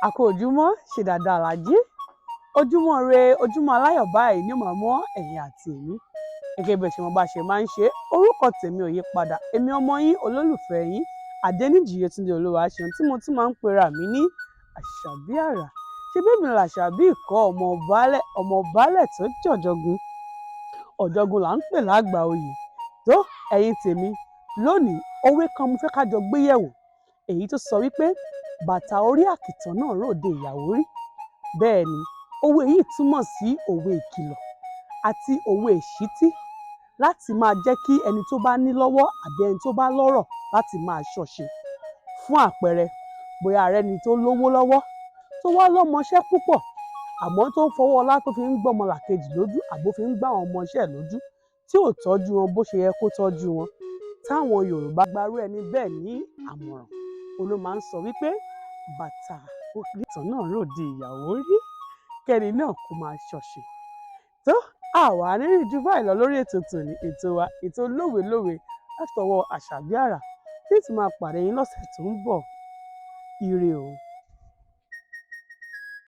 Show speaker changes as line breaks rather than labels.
A kú ojúmọ́, ṣe dáadáa la jí. Ojúmọ́ re, ojúmọ́ aláyọ̀ báyìí ni ó máa mọ́ ẹ̀yin àti èmi. Gẹ́gẹ́ bí ẹ ṣe mọ̀ bá ṣe máa ń ṣe, orúkọ tèmi ò yí padà. Èmi ọmọ yín, olólùfẹ́ yín, Adéníjì Yétúndé Olúwaṣeun, tí mo tún máa ń pera mi ní Àṣàbí Àrà. Ṣé bí èmi làṣàbí ìkọ́ ọmọ baálẹ̀, ọmọ baálẹ̀ tó jọ̀jọ̀gùn. Ọ̀jọ̀gùn là ń pè lágbà oyè. Tó ẹ̀yin tèmi, lónìí òwe kan mo fẹ́ ká jọ gbé yẹ̀wò. Èyí tó sọ wípé bàtà orí àkìtàn náà ròde ìyàwó rí. Bẹ́ẹ̀ ni, òwe yìí túmọ̀ sí òwe ìkìlọ̀ àti òwe ìṣítí láti máa jẹ́ kí ẹni tó bá ní lọ́wọ́ àbí ẹni tó bá lọ́rọ̀ láti máa ṣọ́ṣe. Fún àpẹẹrẹ, bóyá a rẹ́ni tó lówó lọ́wọ́ tó wá lọ́mọṣẹ́ púpọ̀, àmọ́ tó ń fọwọ́ ọlá tó fi ń gbọ́mọlàkejì lójú àbó fi ń gbá àwọn ọmọọṣẹ́ ẹ̀ lójú, tí ò tọ́jú wọn bó ṣe yẹ kó tọ́jú wọn. Táwọn Yorùbá gba irú ẹni bẹ́ẹ̀ ní àmọ̀ràn, òun ló máa ń sọ wípé bàtà orí àkìtàn náà ròde ìyàwó rí, kẹ́ni náà kó máa ṣọ́ṣe. Tó àwa ní rí ju báyìí lọ lórí ètò tòní, ètò wa, ètò Lówelówe látọwọ́ Àṣàbí Àrà, tí tún máa pàdé yín lọ́sẹ̀ tó ń bọ̀. Ire o.